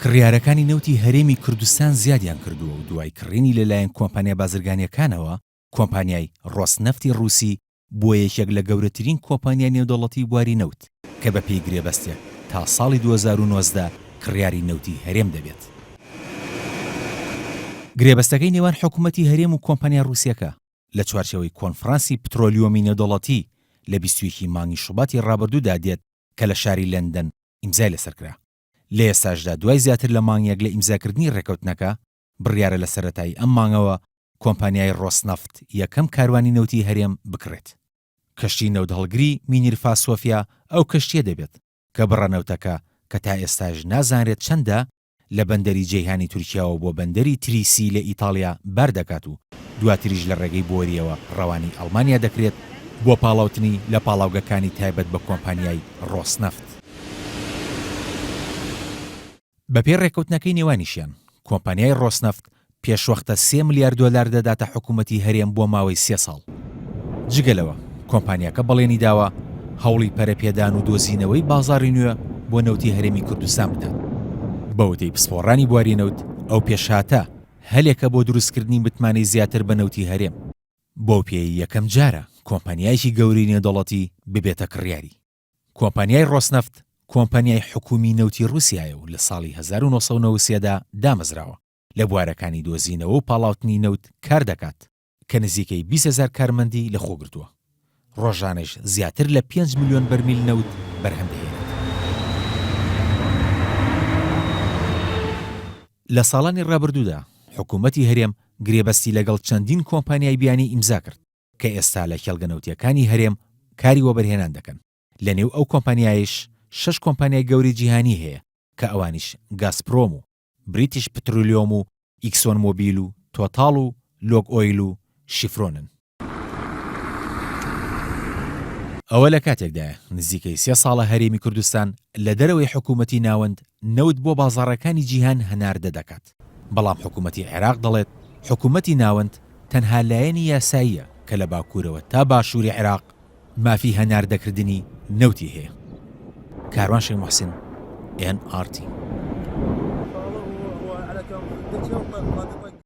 کڕیارەکانی نەوتی هەرێمی کوردستان زیادیان کردووە و دوای کڕینی لەلایەن کۆمپانیا بازرگانییەکانەوە، کۆمپانیای ڕۆسنەفتی ڕووسی بووە یەکێک لە گەورەترین کۆمپانیای نێودەوڵەتی بواری نەوت، کە بەپێی گرێبەستێک تا ساڵی 2019 کڕیاری نەوتی هەرێم دەبێت. گرێبەستەکەی نێوان حکومەتی هەرێم و کۆمپانیا ڕووسییەکە لە چوارچێوەی کۆنفرانسی پترۆلیۆمی نێودەوڵەتی لە 21 ی مانگی شوباتی ڕابردوودا دێت کە لە شاری لەندەن ئیمزای لەسەر کرا. لە ئێستاشدا دوای زیاتر لە مانگێک لە ئیمزاکردنی ڕێککەوتنەکە، بڕیارە لە سەرەتای ئەم مانگەوە کۆمپانیای ڕۆسنەفت یەکەم کاروانی نەوتی هەرێم بکڕێت. کەشتی نەوتهەڵگری مینیرفا سۆفیا ئەو کەشتییە دەبێت کە بڕە نەوتەکە کە تا ئێستاش نازانرێت چەندە لە بەندەری جەیهانی تورکیاوە بۆ بەندەری تریسی لە ئیتاڵیا بار دەکات و دواتریش لە ڕێگەی بۆرییەوە ڕەوانەی ئەڵمانیا دەکرێت بۆ پاڵاوتنی لە پاڵاوگەکانی تایبەت بە کۆمپانیای ڕۆسنەفت. بەپێی ڕێککەوتنەکەی نێوانیشیان، کۆمپانیای ڕۆسنەفت پێشوەختە سێ ملیار دۆلار دەداتە حکومەتی هەرێم بۆ ماوەی سێ ساڵ. جگە لەوە، کۆمپانیاکە بەڵێنی داوە هەوڵی پەرەپێدان و دۆزینەوەی بازاڕی نوێ بۆ نەوتی هەرێمی کوردستان بدات. بە وتەی پسپۆڕانی بواری نەوت، ئەو پێشهاتە هەلێکە بۆ دروستکردنی متمانەی زیاتر بە نەوتی هەرێم، بەو پێیەی یەکەمجارە کۆمپانیایەکی گەورەی نێودەوڵەتی ببێتە کڕیاری. کۆمپانیای ڕۆسنەفت کۆمپانیای حکوومی نەوتی ڕووسیایە و لە ساڵی 1993 دا دامەزراوە، لە بوارەکانی دۆزینەوە و پاڵاوتنی نەوت کار دەکات کە نزیکەی 20 هەزار کارمەندی لەخۆگرتووە، ڕۆژانەش زیاتر لە پێنج ملیۆن بەرمیل نەوت بەرهەم دەهێنێت. لە ساڵانی ڕابردوودا حکوومەتی هەرێم گرێبەستی لەگەڵ چەندین کۆمپانیای بیانی ئیمزا کرد، کە ئێستا لە کێڵگە نەوتییەکانی هەرێم کاری وەبەرهێنان دەکەن، لەنێو ئەو کۆمپانیایەیش شەش کۆمپانیای گەورەی جیهانی هەیە کە ئەوانیش گازپرۆم و بریتیش پترولیۆم و ئیکسۆن مۆبیل و تۆتاڵ و لۆک ئۆیل و شیفرۆنن. ئەوە لە کاتێکدایە نزیکەی سێ ساڵە هەرێمی کوردستان لە دەرەوەی حکوومەتی ناوەند نەوت بۆ بازاڕەکانی جیهان هەناردە دەکات، بەڵام حکوومەتی عێراق دەڵێت حکوومەتی ناوەند تەنها لایەنی یاساییە کە لە باکوورەوە تا باشووری عێراق مافی هەناردەکردنی نەوتی هەیە. کاروان شێخ موحسین، ئێن ئاڕ تی.